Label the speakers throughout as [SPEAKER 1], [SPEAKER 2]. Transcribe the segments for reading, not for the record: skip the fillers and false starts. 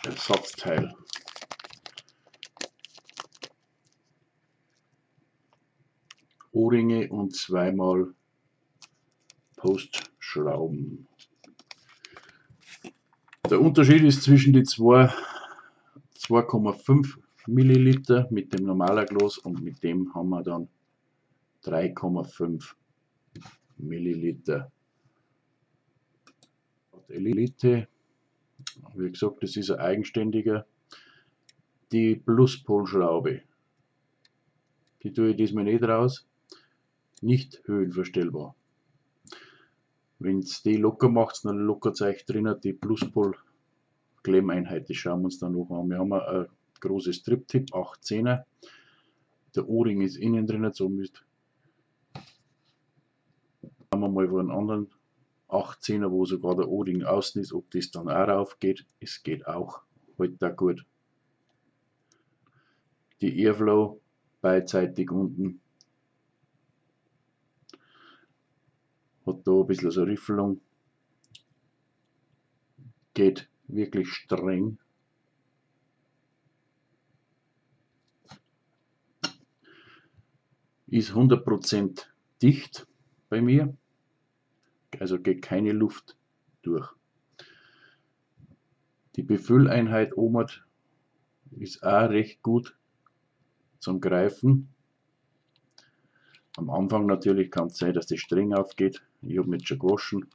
[SPEAKER 1] Ersatzteil. O-Ringe und zweimal Postschrauben. Der Unterschied ist zwischen die 2,5 Milliliter mit dem normalen Glas und mit dem haben wir dann 3,5 Milliliter. Elite, wie gesagt, das ist ein eigenständiger. Die Pluspolschraube, die tue ich diesmal nicht raus, nicht höhenverstellbar. Wenn's die locker macht, dann lockert euch drinnen die Pluspol-Klemmeinheit. Das schauen wir uns dann noch an. Wir haben ein großes Strip-Tip, 18er. Der O-Ring ist innen drinnen, so müsst. Schauen wir mal von einem anderen 18er, wo sogar der O-Ring außen ist, ob das dann auch rauf geht. Es geht auch, halt da gut. Die Airflow beidseitig unten. Hat da ein bisschen so Riffelung. Geht wirklich streng. Ist 100% dicht bei mir. Also geht keine Luft durch. Die Befülleinheit oben ist auch recht gut zum Greifen. Am Anfang natürlich kann es sein, dass das streng aufgeht. Ich habe mich schon gewaschen.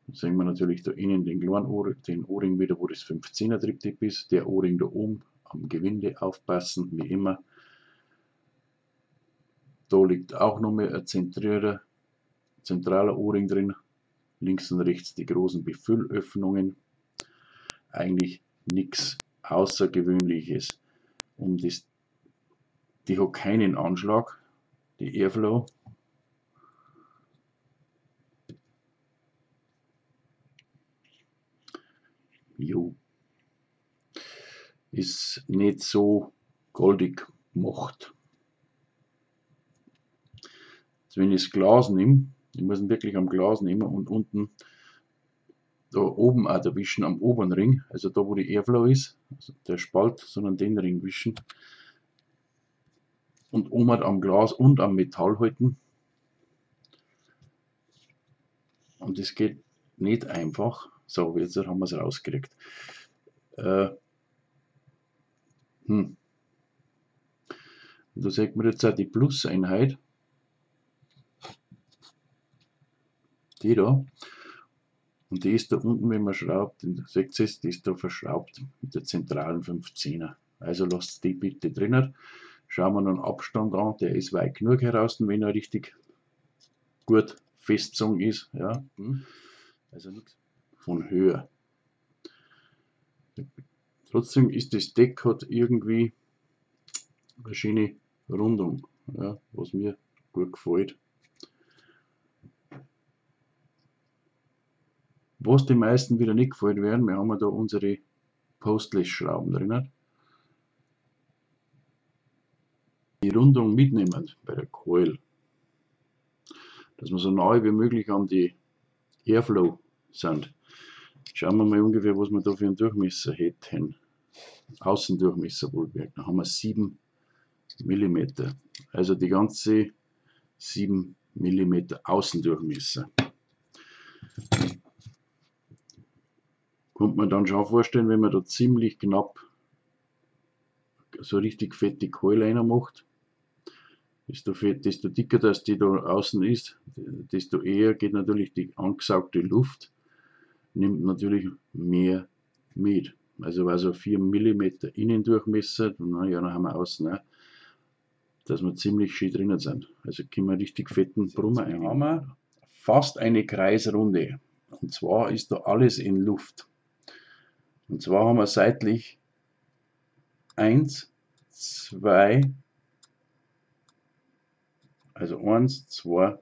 [SPEAKER 1] Jetzt sehen wir natürlich da innen den kleinen O-Ring, den O-Ring wieder, wo das 15er Drip-Tip ist. Der O-Ring da oben am Gewinde aufpassen, wie immer. Da liegt auch noch mal ein zentraler O-Ring drin. Links und rechts die großen Befüllöffnungen. Eigentlich nichts Außergewöhnliches. Die hat keinen Anschlag, die Airflow. Jo. Ist nicht so goldig gemacht. Jetzt, wenn ich das Glas nehme, ich muss ihn wirklich am Glas nehmen und unten da oben auch erwischen, am oberen Ring, also da wo die Airflow ist, also der Spalt, sondern den Ring wischen. Und oben halt am Glas und am Metall halten. Und das geht nicht einfach. So, jetzt haben wir's rausgekriegt. Und da sieht man jetzt auch die Plus-Einheit. Die da. Und die ist da unten, wenn man schraubt, seht ihr es, die ist da verschraubt mit der zentralen 15er. Also lasst die bitte drinnen. Schauen wir noch einen Abstand an, der ist weit genug heraus, wenn er richtig gut festgezogen ist. Ja. Also nichts von höher. Trotzdem ist das Deck hat irgendwie eine schöne Rundung, ja, was mir gut gefällt. Was die meisten wieder nicht gefallen werden, wir haben ja da unsere Postless-Schrauben drinnen. Die Rundung mitnehmen bei der Coil, dass wir so nahe wie möglich an die Airflow sind. Schauen wir mal ungefähr, was wir da für einen Durchmesser hätten. Außendurchmesser wohlbemerkt. Da haben wir 7 Millimeter. Also die ganze 7 Millimeter Außendurchmesser. Kommt man dann schon vorstellen, wenn man da ziemlich knapp so richtig fette Coil einer macht, desto dicker dass die da außen ist, desto eher geht natürlich die angesaugte Luft, nimmt natürlich mehr mit. Also war so 4 Millimeter Innendurchmesser, na ja, dann haben wir außen auch, dass wir ziemlich schön drinnen sind. Also können wir richtig fetten Brummer ein. Haben wir fast eine Kreisrunde. Und zwar ist da alles in Luft. Und zwar haben wir seitlich 1, 2, also 1, 2,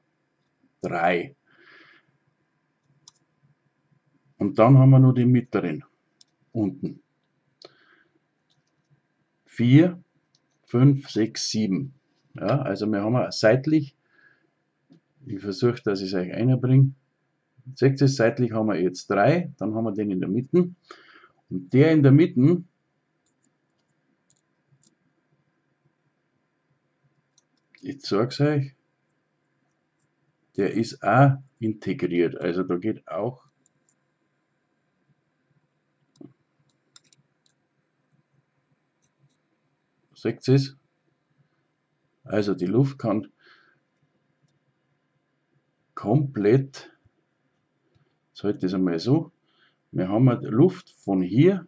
[SPEAKER 1] 3. Und dann haben wir noch die mittleren unten. 4, 5, 6, 7. Ja, also wir haben seitlich, ich versuche, dass ich es euch einbringe, Seht ihr, seitlich haben wir jetzt 3, dann haben wir den in der Mitte. Und der in der Mitte ich zeig's euch, der ist auch integriert, also da geht auch seht ihr es? Also die Luft kann komplett, jetzt halte ich das einmal so, wir haben halt Luft von hier,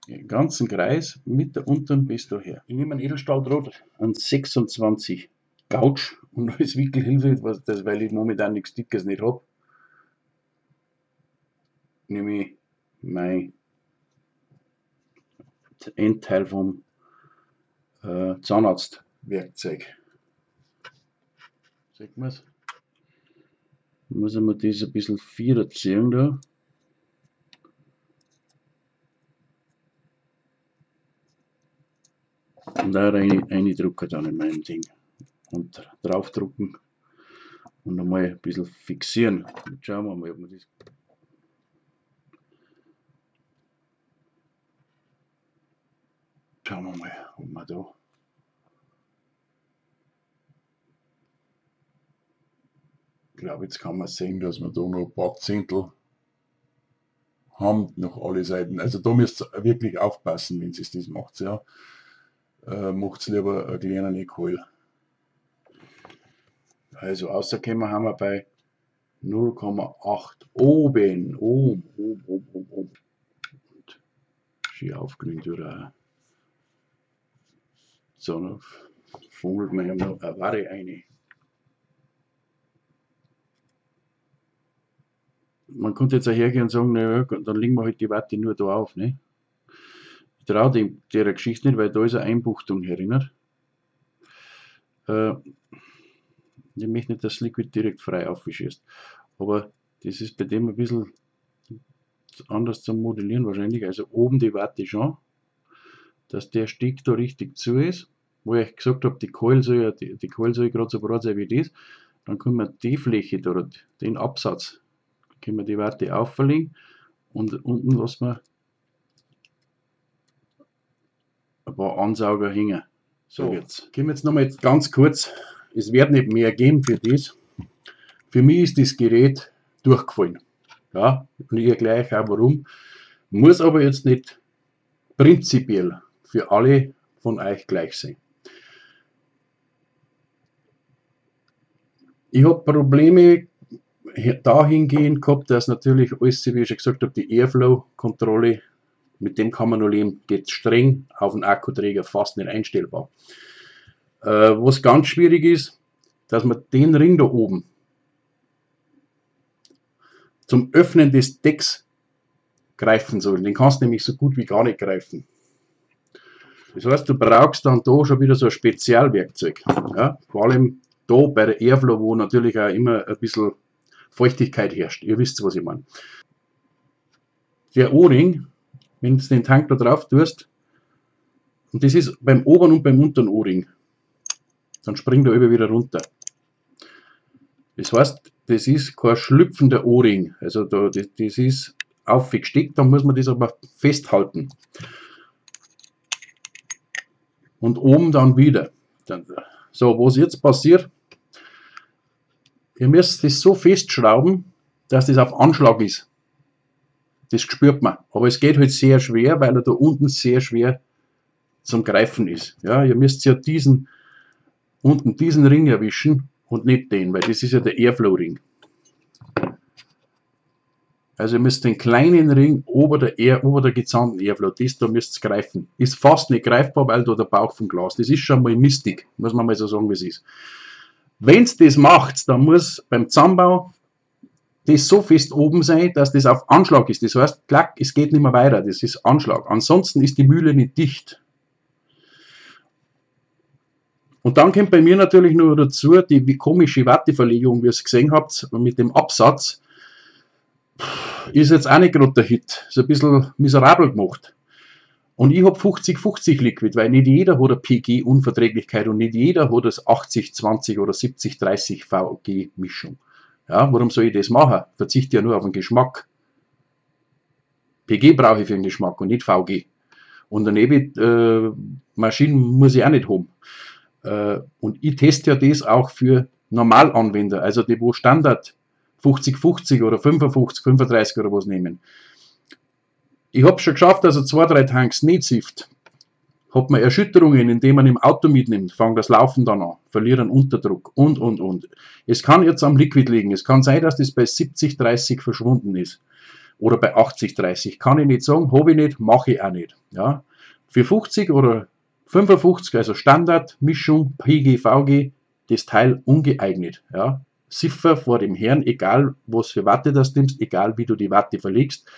[SPEAKER 1] den ganzen Kreis mit der unteren bis daher. Ich nehme einen Edelstahldraht, einen 26 Gauge und als Wickelhilfe, weil ich momentan nichts Dickes nicht hab, nehme ich mein Endteil vom Zahnarztwerkzeug. Sieht man's? Muss ich mir das ein bisschen vierer ziehen da. Und da reindrucken dann in meinem Ding. Und draufdrucken und nochmal ein bisschen fixieren. Jetzt schauen wir mal, ob wir das. Schauen wir mal, ob wir da. Ich glaube, jetzt kann man sehen, dass wir da noch ein paar Zehntel haben, noch alle Seiten. Also da müsst ihr wirklich aufpassen, wenn ihr das macht. Ja. Macht's lieber einen kleinen Eckheul. Also rausgekommen haben wir bei 0,8 oben, oben, oben, oben, oben, oben. Und schön aufgrün durch auch. So, dann fummelt man ja noch eine Ware rein. Man könnte jetzt auch hergehen und sagen, naja, dann legen wir halt die Watte nur da auf, ne? Ich traue der Geschichte nicht, weil da ist eine Einbuchtung erinnert. Ich möchte nicht, dass das Liquid direkt frei aufschießt. Aber das ist bei dem ein bisschen anders zum Modellieren wahrscheinlich. Also oben die Watte schon, dass der Steg da richtig zu ist. Wo ich gesagt habe, die Keul soll ja, die Keul soll gerade so breit sein wie das. Dann können wir die Fläche da, den Absatz, können wir die Watte auferlegen und unten lassen wir ein paar Ansauger hängen. So, jetzt kommen wir jetzt nochmal ganz kurz. Es wird nicht mehr geben für das. Für mich ist das Gerät durchgefallen. Ja, und ich erkläre euch auch warum. Muss aber jetzt nicht prinzipiell für alle von euch gleich sein. Ich hab Probleme dahingehend gehabt, dass natürlich alles, wie ich schon gesagt habe, die Airflow-Kontrolle, mit dem kann man nur leben, geht streng auf den Akkuträger fast nicht einstellbar. Was ganz schwierig ist, dass man den Ring da oben zum Öffnen des Decks greifen soll. Den kannst du nämlich so gut wie gar nicht greifen. Das heißt, du brauchst dann da schon wieder so ein Spezialwerkzeug. Ja, vor allem da bei der Airflow, wo natürlich auch immer ein bisschen Feuchtigkeit herrscht. Ihr wisst, was ich meine. Der O-Ring, wenn du den Tank da drauf tust, und das ist beim oberen und beim unteren O-Ring, dann springt er über wieder runter. Das heißt, das ist kein schlüpfender O-Ring. Also da, das ist aufgesteckt, da muss man das aber festhalten. Und oben dann wieder. Dann, so, was jetzt passiert, ihr müsst das so festschrauben, dass das auf Anschlag ist. Das spürt man. Aber es geht halt sehr schwer, weil er da unten sehr schwer zum Greifen ist. Ja, ihr müsst ja unten diesen Ring erwischen und nicht den, weil das ist ja der Airflow-Ring. Also ihr müsst den kleinen Ring ober der gezahnten Airflow, das da müsst ihr greifen. Ist fast nicht greifbar, weil da der Bauch vom Glas. Das ist schon mal mistig, muss man mal so sagen, wie es ist. Wenn's das macht, dann muss beim Zusammenbau das so fest oben sein, dass das auf Anschlag ist. Das heißt, klack, es geht nicht mehr weiter, das ist Anschlag. Ansonsten ist die Mühle nicht dicht. Und dann kommt bei mir natürlich nur dazu die komische Watteverlegung, wie ihr es gesehen habt, mit dem Absatz. Ist jetzt auch nicht gerade der Hit. Ist ein bisschen miserabel gemacht. Und ich hab 50-50 Liquid, weil nicht jeder hat eine PG-Unverträglichkeit und nicht jeder hat das 80-20 oder 70-30 VG-Mischung. Ja, warum soll ich das machen? Verzichte ja nur auf den Geschmack. PG brauche ich für den Geschmack und nicht VG. Und eine Nebit-Maschine muss ich auch nicht haben. Und ich teste ja das auch für Normalanwender, also die, wo Standard 50-50 oder 55, 35 oder was nehmen. Ich hab's schon geschafft, dass er 2, 3 Tanks nicht sifft. Hat man Erschütterungen, indem man im Auto mitnimmt, fängt das Laufen dann an, verliert einen Unterdruck und, und, und. Es kann jetzt am Liquid liegen. Es kann sein, dass das bei 70-30 verschwunden ist. Oder bei 80-30. Kann ich nicht sagen, hab ich nicht, mach ich auch nicht. Ja. Für 50 oder 55, also Standardmischung, PG, VG, das Teil ungeeignet. Ja. Siffer vor dem Herrn, egal was für Watte das nimmst, egal wie du die Watte verlegst.